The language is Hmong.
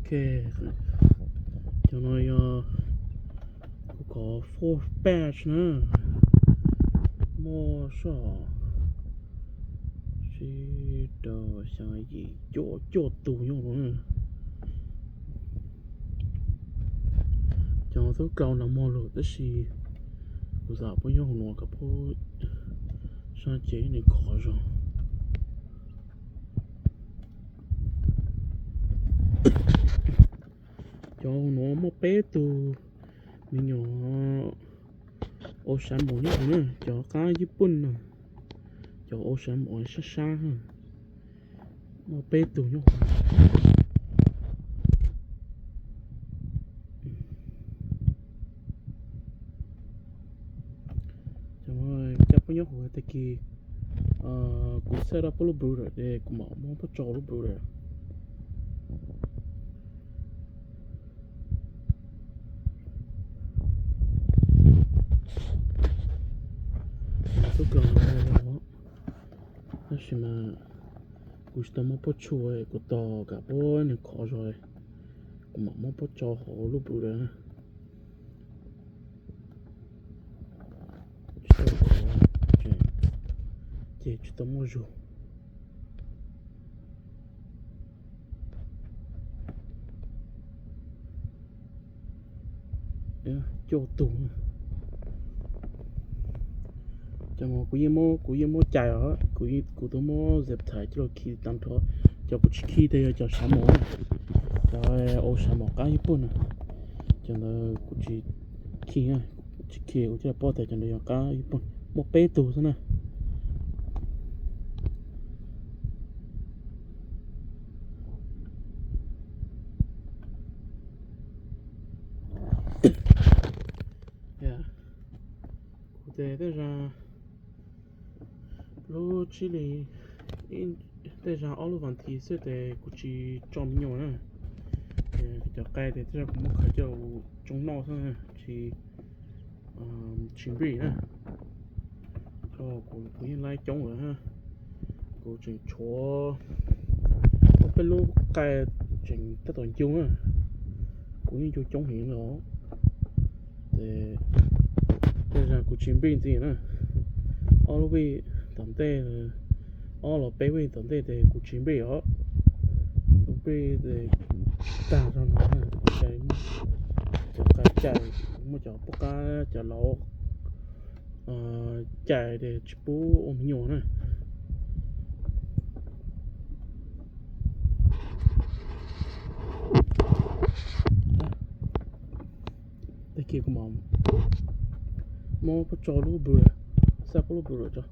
Ok, cov no yog kuv qhov fourth batch na, muaj soj sib rau xya yim cuaj cuaj tus nyob no. Cov twb kaus nag hmo lawm tab sis kuv xav pub nyob hauv no kom pub sab ces ib nws khov zog. Cov hauv no muaj peb tug me nyuam Old Samoa nyob hauv na, cov qab Yij Pooj no, cov Old Samoa sab sab, muaj peb tug nyob hauv. Cov no coj pub nyob hauv tag kis kuv txhaj dab pub lub brooder es kuv mam muab pub tso lub brooder. Tub kawg no, tab sis mas kuv tsis tau muab pub tshua, kuv tos kom pub nws khov zog, kuv mam muab pub tso hauv lub brooder na. Ces tsis tau muaj zug. Cuaj tug. Ces kuv yeej muab, kuv yeej muab cais os, kuv twb muab zip tie coj los khi tag nrho. Cov kuv tsis khi tias yog cov Samoa, cov Old Samoa qab Yij Pooj na. Cov ntawd kuv tsis khi, tsis khi, kuv coj los pub tias cov ntawd yog qab Yij Pooj, muaj peb tug xwb na. Kuv tes tej zag lub tsib hlis, tej zag ob lub vas thiv xwb tes kuv tsis tso me nyuam na. Cov qe tes tej zag kuv muab khaws coj tsoo noj xwb, tsis, tsis npij na. Kuv yeej laib coob lawm, kuv tseem tshuav ob peb lub qe tseem tab tom ncu na, kuv yeej ncu coob heev li os. Ces tej zag kuv tsis npij ntxiv na, ob lub vij tom ntej, ob los peb vij tom ntej tes kuv tsis npij os. Kuv npij tag zog no, cov qe cais, muaj cov pub qab, cov laus cais tes tsis pub ua me nyuam na. Tag kis kuv mam muab pub tso lub brooder, xa pub lub brooder tso.